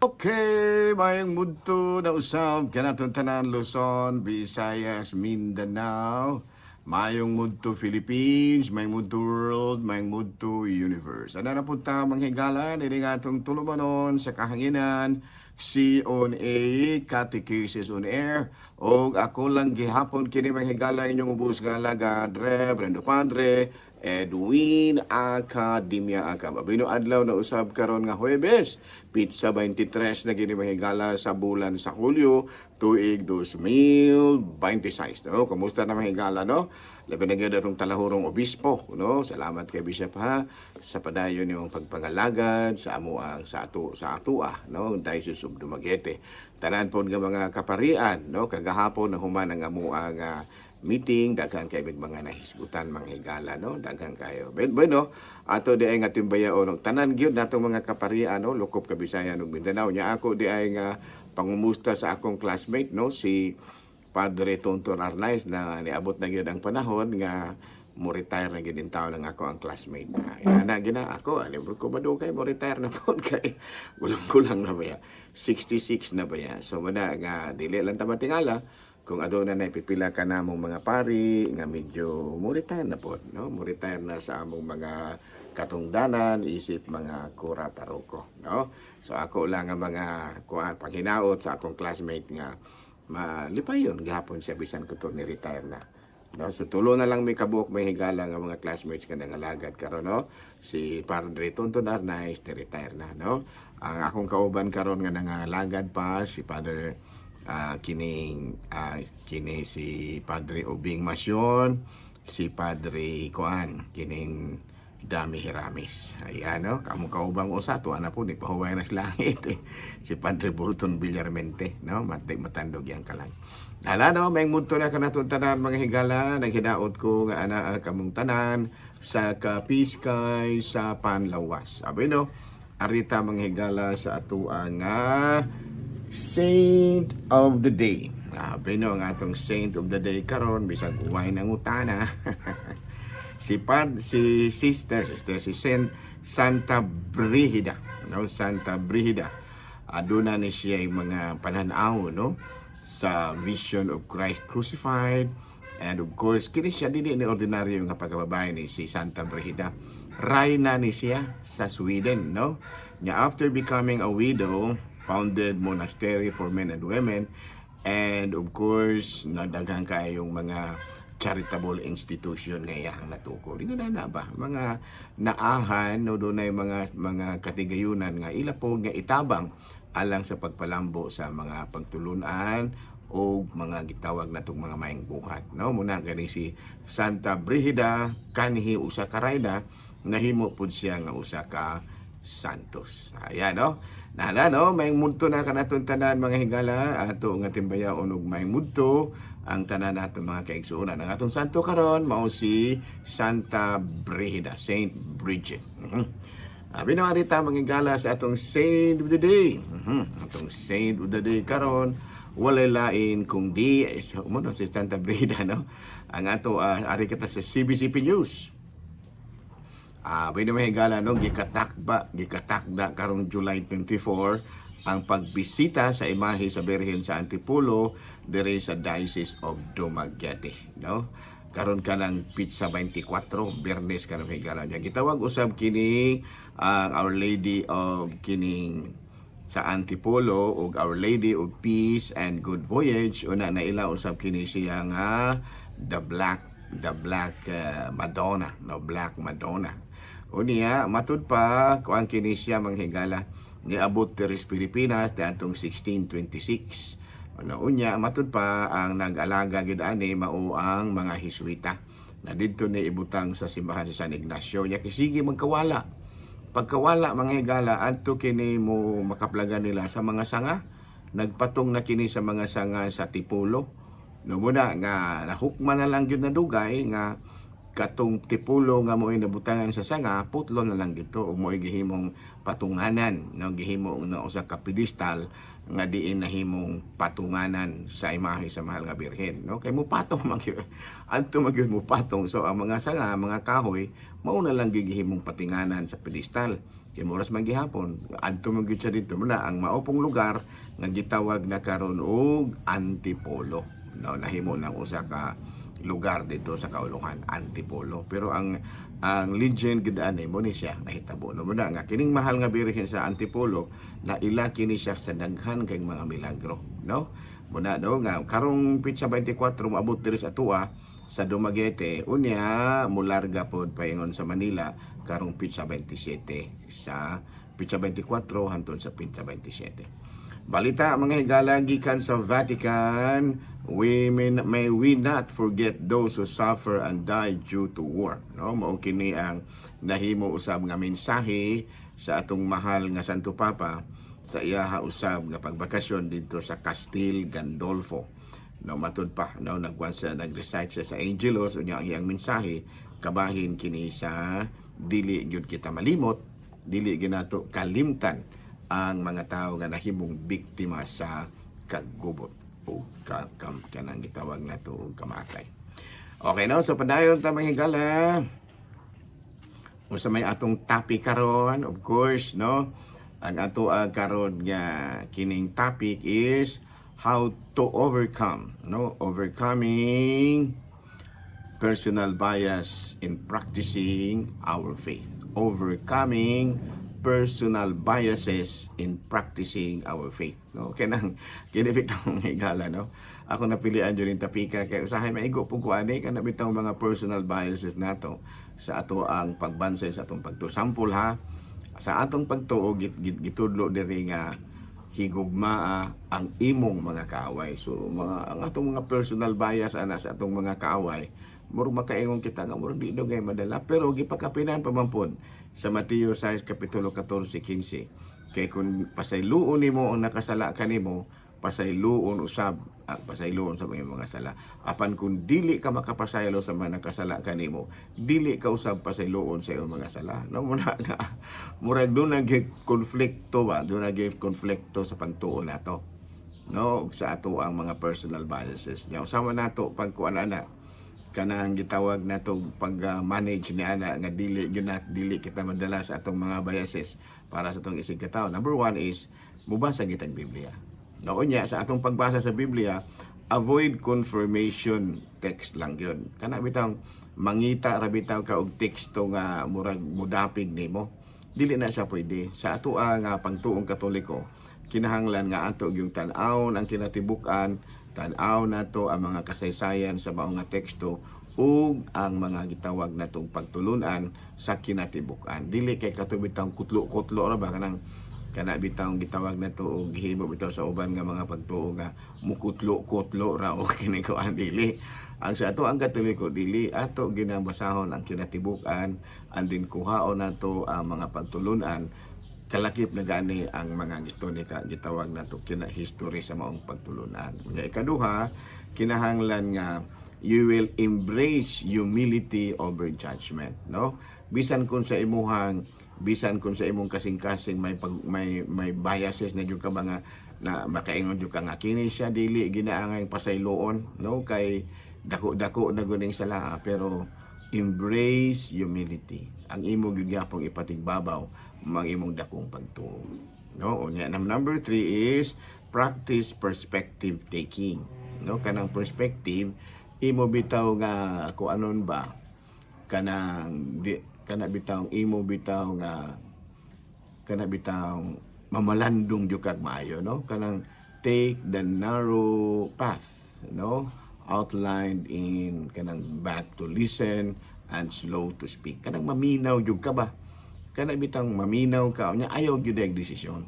Okay, maayong mudto na usab kanatong tanan, Luzon, Visayas, Mindanao. Maayong mudto, Philippines, maayong mudto, world, maayong mudto, universe. Ano na punta, mga higala, diri nga atong tulumanon sa kahanginan, C on A, Catechesis on Air, o ako lang gihapon kini, mga higala, inyong ubos nga alagad, Reverendo Padre Edwin Academia Acab. Abino, adlaw na usab karon nga Huwebes, petsa 23 na gini, mga higala, sa bulan sa Hulyo, tuig 2026. No? Kumusta na, mga higala, no? Labi na gyud atong talahurong obispo, no? Salamat kay Bishop ha sa padayon niyong pagpangalagad sa amuang sa atoa, no? Diocese of Dumaguete. Tanan pod nga mga kaparian, no? Kagahapon na human ang amuang meeting, daghan kay mig mga nahisgutan, mga higala, no? Daghan kayo. Bueno, ato di ay nga timbayaon og tanan gyud natong mga kaparian, no? Lukop Kabisayan ug Mindanao. Nya ako di ay nga pangumusta sa akong classmate, no? Si Padre Tonton Arnaiz na niabot na gyud ang panahon nga mo retire na gyud taon ang ako ang classmate. Ah, ina gina ako, ali ko madugay mo retire na pod kay gulang-gulang na ba ya? 66 na ba ya? So mana nga dili lang ta matingala kung aduna na ipipila ka namong mga pari nga medyo mo retire na pod, no? Mo retire na sa among mga katungdanan isip mga kura paroko, no? So ako lang ang mga kuan panghinaot sa akong classmate nga malipayon gihapon siya bisan kuto ni retire na. No, so tulo na lang may kabuok, may higala, nga mga classmates ka nangalagad karon, no. Si Padre Tonton Arnaiz ni retire na, no. Ang akong kauban karon nga nangalagad pa si Father kining kini si Padre Ubing Masyon, si Padre Kuan kining Dami Hiramis. Ayan, no? Kamo kaubang usa, tuwa na po, ni pahuway na sa langit. Eh. Si Padre Burton Villarmente, no? Matay matandog yan ka lang. Ala, no? May mudto na kanatong tanan, mga higala. Naghinaot ko nga ana kamong tanan sa kapiskay sa panlawas. Abi no, arita, mga higala, sa atua nga Saint of the Day. Abi no, ang atong Saint of the Day karon bisag uway ng utana, si sister sister si Saint Santa Brigida, no? Santa Brigida, aduna ni siya yung mga pananaw, no, sa vision of Christ crucified. And of course, kini siya dili ni ordinaryo nga pagkababae. Ni si Santa Brigida, rayna ni siya sa Sweden, no? Nya after becoming a widow, founded monastery for men and women, and of course nadaghan kayong mga charitable institution nga iyang natukod. Di na na ba? Mga naahan, no, dunay mga katigayunan nga ila po nga itabang alang sa pagpalambo sa mga pagtulunan o mga gitawag natong mga maayong buhat, no? Muna gani si Santa Brigida, kanhi usa ka rayna, nahimo pud siya nga usa ka santos. Ayan, no? Nana, no? May mudto na kanatong tanan, mga higala, ato nga timbayaon og may mudto ang tanan nato mga kaigsuonan. Ang atong santo karon mao si Santa Brigida, Saint Bridget. Abi na arita, mga higala, sa atong Saint of the Day. Atong Saint of the Day karon walay lain kung di so, mo no, si Santa Brigida, no. Ang ato ari kita sa CBCP News. Ah, uh, mga higala, no, gikatakda karong July 24 ang pagbisita sa imahe sa Birhen sa Antipolo dire sa Diocese of Dumaguete, no? Karon ka ng petsa 24, Biyernes karon, higala niya. Gitawag usab kini ang Our Lady of kining sa Antipolo ug Our Lady of Peace and Good Voyage. Una naila usab kini siya nga the Black Madonna, no? Black Madonna. Unya matud pa kuan kini siya, mga higala, niabot diri sa Pilipinas niadtong 1626, ano. Unya matud pa ang nag-alaga gid ani mao ang mga Hisuita na didto ni ibutang sa simbahan sa San Ignacio. Nya kisige magkawala. Pagkawala, mga higala, adto kini mo makaplagan nila sa mga sanga. Nagpatong na kini sa mga sanga sa Tipulo, no? Muna nga nahukman na lang gyud na dugay nga katong Tipulo nga mo'y nabutangan sa sanga, putlo na lang gito ug mo'y gihimong patunganan, no? Gihimo na usa ka pedestal nga diin nahimong patunganan sa imahe sa Mahal nga Birhen, no? Kay mo patong man gyud adto, man gyud mo patong. So ang mga sanga, mga kahoy, mao na lang gihimong patinganan sa pedestal. Kay moras man gihapon, adto man gyud siya didto. Muna ang maupong lugar nga gitawag na karon og Antipolo. No, nahimo ng usa ka lugar dito sa Kauluhan, Antipolo. Pero ang legend gid ani mo ni siya nahitabo. No, muna nga kining mahal nga Birhen sa Antipolo na ila kini siya sa daghan kay mga milagro, no? Muna no nga karong pitsa 24 moabot diri sa atua sa Dumaguete, unya mularga pod paingon sa Manila karong pitsa 27, sa pitsa 24 hantod sa pitsa 27. Balita, mga higala, gikan sa Vatican, we may we not forget those who suffer and die due to war. No, mao kini ang nahimo usab nga mensahe sa atong mahal nga Santo Papa sa iyaha usab nga pagbakasyon didto sa Castel Gandolfo. No, matud pa, no, nagkuan siya, nag-recite siya sa Angelus, unya ang iyang mensahe kabahin kini sa dili gyud kita malimot, dili gyud nato kalimtan ang mga tao nga nahimong biktima sa kagubot o kanang gitawag nato og kamatay. Okay, no, so padayon ta, mga higala. Unsa may atong topic karon? Of course, no, ang ato karon nga kining topic is how to overcome, no, overcoming personal bias in practicing our faith. Overcoming personal biases in practicing our faith. No, kanang kini bitong higala, no. Ako napilian jud ning topika kay usahay maigo pug ko ani kana bitong mga personal biases nato sa ato ang pagbansay sa atong pagtuo. Sample ha, sa atong pagtuo gitudlo diri nga higugmaa ang imong mga kaaway. So mga ang atong mga personal bias ana sa atong mga kaaway, murag makaingon kita nga murag di dugay madala, pero gipakapinan pa man pod sa Mateo 6 kapitulo 14 15, kay kung pasayloon nimo ang nakasala kanimo, pasayloon usab ang pasayloon sa mga sala. Apan kung dili ka makapasaylo sa mga nakasala kanimo, dili ka usab pasayloon sa iyong mga sala, no? Muna nga murag duna konflikto ba, duna konflikto sa pagtuo nato, no, ug sa ato ang mga personal biases nya. Usawa nato pagkuan ana kanang gitawag nato pag manage ni ana nga dili gyud nat dili kita madala sa atong mga biases para sa atong isig katawo. Number one is mubasa kitag Biblia. No, unya sa atong pagbasa sa Biblia, avoid confirmation text lang yun. Kana bitang mangita ra bitaw ka og teksto nga murag mudapig nimo. Dili na siya pwede. Sa ato nga pagtuong Katoliko, kinahanglan nga ato yung tan-awon ang kinatibuk-an, tan-aw nato ang mga kasaysayan sa mao nga teksto ug ang mga gitawag natong pagtulunan sa kinatibuk-an. Dili kay kato bitang kutlo-kutlo ra ba, kanang kana bitang gitawag nato og gihimo bitaw sa uban nga mga pagtuo nga mukutlo-kutlo ra o kini kuan. Dili ang sa ato ang Katoliko, dili ato ginabasahon ang kinatibuk-an and then kuhaon nato ang mga pagtulunan kalakip na gani ang mga gito ni ka gitawag nato kina history sa maong pagtulunan. Unya ikaduha, kinahanglan nga you will embrace humility over judgment, no? Bisan kung sa imong kasing-kasing may biases na gyud ka mga na makaingon gyud ka nga kini siya dili ginaangay pasayloon, no, kay dako-dako na guning sala, pero embrace humility. Ang imo gyud gyapong ipatigbabaw mang imong dakong pagtuo. No, unya number three is practice perspective taking. No, kanang perspective imo bitaw nga kung anon ba, kanang di kana bitaw imo bitaw nga kana bitaw mamalandong jud kag maayo, no, kanang take the narrow path, no, outlined in kanang back to listen and slow to speak, kanang maminaw jud ka ba, kana bitang maminaw ka, unya ayaw gyud og desisyon,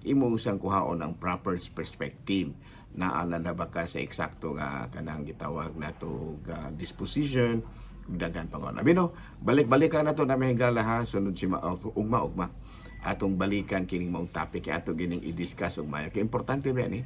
imo usang kuhaon ang proper perspective naa na ba ka sa eksakto nga kanang gitawag nato ga disposition ug daghan pa nga. Abi no, balik-balikan nato na, mga higala, ha, sunod si ugma ugma atong balikan kining maong topic kay ato gining i-discuss ug maayo kay importante ba ni,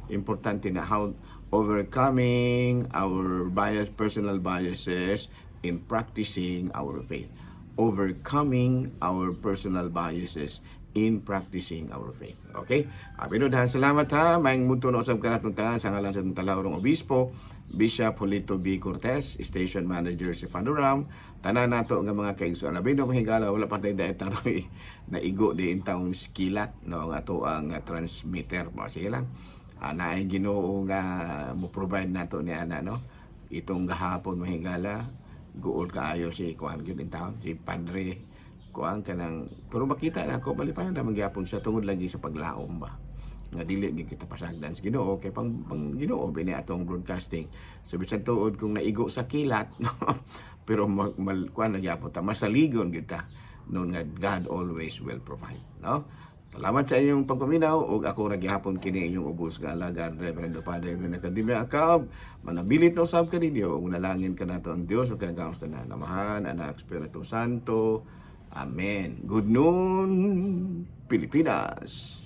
importante na how overcoming our bias, personal biases in practicing our faith. Overcoming our personal biases. in practicing our faith. Okay? Abi no, salamat ha. Maayong mudto na usab kanatong tanan sa ngalan sa atong talaurong obispo, Bishop Julito B. Cortez, Station Manager si Ram, tanan nato nga mga kaigsuonan. Abi no, mahigala, wala pa tayo dahil taroy na igo di intawong kilat, no, ang ato ang transmitter. Mo sige lang. Naay Ginoo nga mo provide nato ni ana, no. Itong gahapon, mahigala, guol kaayo si kuan gyud in town, si Padre kuan kanang, pero makita na ako malipayon na magyapon siya tungod lagi sa paglaom ba nga dili gid kita pasagdan sa Ginoo kay pang Ginoo bini atong broadcasting. So bisan tuod kung naigo sa kilat, no, pero mag, mal, kuan na gyapon ta, masaligon gyud ta noon nga God always will provide, no. Salamat sa inyong pagpaminaw ug ako ra gihapon kini inyong ubos nga alagad, Reverendo Padre Edwin Academia Acab. Manabilit na usab kaninyo ug nalangin kanato ang Dios ug kagagawas tanan, Amahan, Anak, Espiritu Santo. Amen. Good noon, Pilipinas.